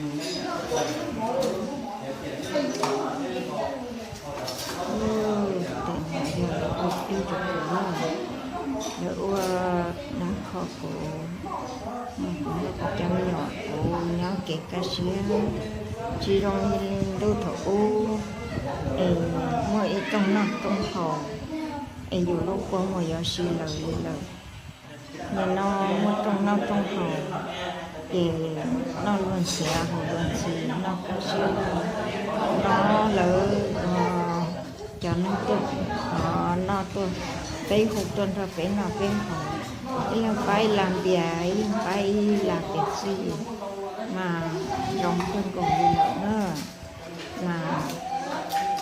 Tes no yog lawv ua pib rau kuv na, lawv ua nab kho kuv, kuv nrog kuv cov me nyuam kuv nyob kev kaj siab tsis zoo li ntuj thaum ub, es muaj ib rooj noj rooj haus, es yus lub kua muag yuav si lawm li lawm. Nim no muaj rooj noj rooj haus, ces noj luag ntxhiav haus luag ntxhi, noj kaj siab, nrog lawv cov neeg tuaj noj tuaj, peb hu tuaj nrog peb noj peb haus, ib leeg pab ib las npias, ib leeg pab ib las Pepsi, mas zoo kawg nkaus li lawm na. Mas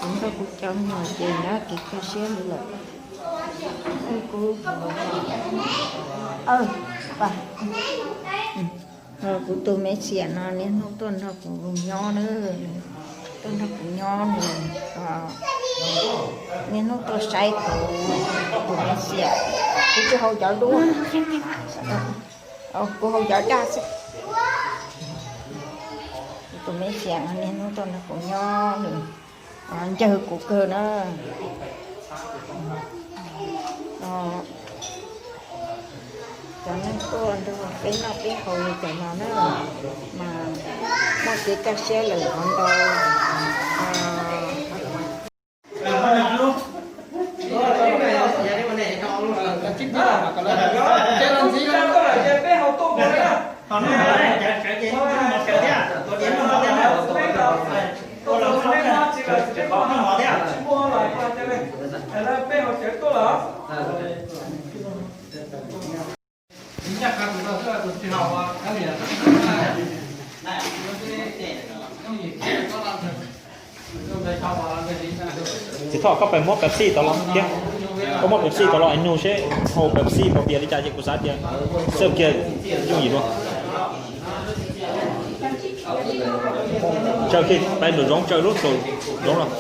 kuv nrog kuv cov me nyuam ces nyob kev kaj siab li lawm. Kuv, kuv tus me xiam no niaj hnub tuaj nrog kuv nyob na, tuaj nrog kuv nyob nws, niaj hnub tuaj saib kuv, tus me xiam. Kuv tsis haus cov dub, kuv haus cov daj xwb. Kuv tus me xiam no niaj hnub tuaj nrog kuv nyob nws ncawg kuv kawg na. Cov neeg tuaj nrog peb noj peb haus li cov no na, mas muaj kev kaj siab lawm qhov ntau. Txiv Thoj, koj pais muab Pepsi tod los thiab. Koj muab Pepsi tod los es nug seb haus Pepsi npaum tias li cas ces kuv xav tias xwb kiag yooj yim dua. Tsaws kiag pais nraum zoov, tsaws lub tsaus zoov los.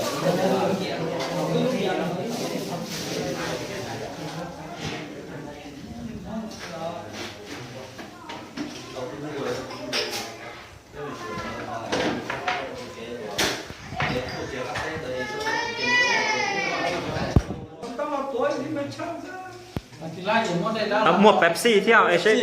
Muaj Pepsi thiab es seb.